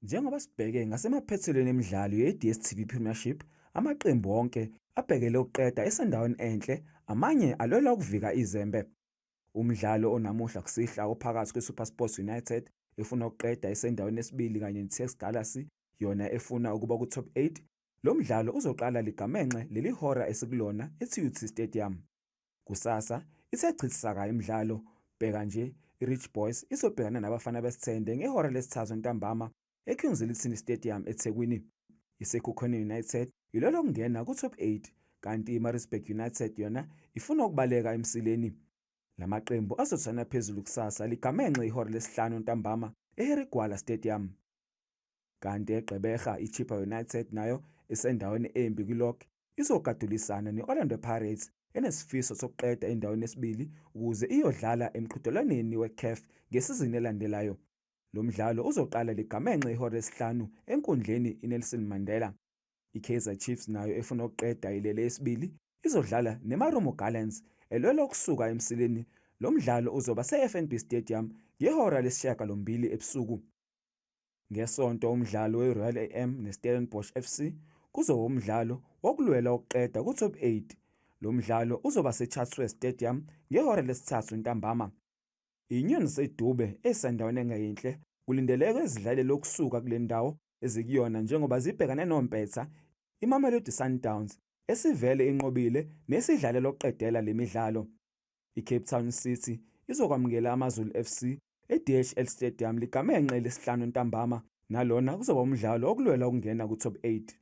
Njengoba sibheke ngasemaphethelweni emidlalo ye-DStv Premiership, amaqembu wonke abhekele ukuqeda esendaweni enhle, amanye alwela ukuvika izembe. Umdlalo onamuhla kusihlwa ophakathi kweSuperSport United efuna ukuqeda isendaweni yesibili kanye neTS Galaxy yona efuna ukuba ku-top 8. Lo mdlalo uzoqala ligamenxe leli hora esikulona eTUT Stadium. Kusasa ithe chithi saka imidlalo, bheka nje iRich Boys izobhekana nabafana besithende ngehora lesithathu ntambama eKing Zwelithini Stadium eThekwini. ISekhukhune United ilwela ukungena ku-top 8 kanti iMaritzburg United yona ifuna ukubaleka emsileni. La maqembu azothana phezulu kusasa ligamenxe ihora lesihlanu ntambama eHarry Gwala Stadium. Kanti eGqeberha iChippa United nayo isendaweni embi kwi-log izogadulisana ne-Orlando Pirates enesifiso sokuqeda endaweni yesibili ukuze iyodlala emqhudelwaneni weCAF ngesizini elandelayo. Lo mdlalo uzoqala ligamenxe ihora lesihlanu enkundleni iNelson Mandela. IKaizer Chiefs nayo efuna ukuqeda ilele yesibili izodlala neMarumo Gallants elwela ukusuka emsileni. Lo mdlalo uzoba se-FNB Stadium ngehora lesishiyagalombili ebusuku. Ngesonto umdlalo we-Royal AM neStellenbosch FC kuzoba umdlalo wokulwela ukuqeda ku-top 8. Lo mdlalo uzoba seChatsworth Stadium ngehora lesithathu ntambama. Inyoni zaseDube ezisendaweni engeyinhle kulindeleke zidlalele ukusuka kule ndawo ezikuyona njengoba zibhekane nompetha iMamelodi Sundowns esivele inqobile nesidlalela ukuqedela le midlalo. ICape Town City izokwamukela AmaZulu FC eDHL Stadium ligamenxe elesihlanu ntambama nalona kuzoba umdlalo wokulwela ukungena ku-top 8.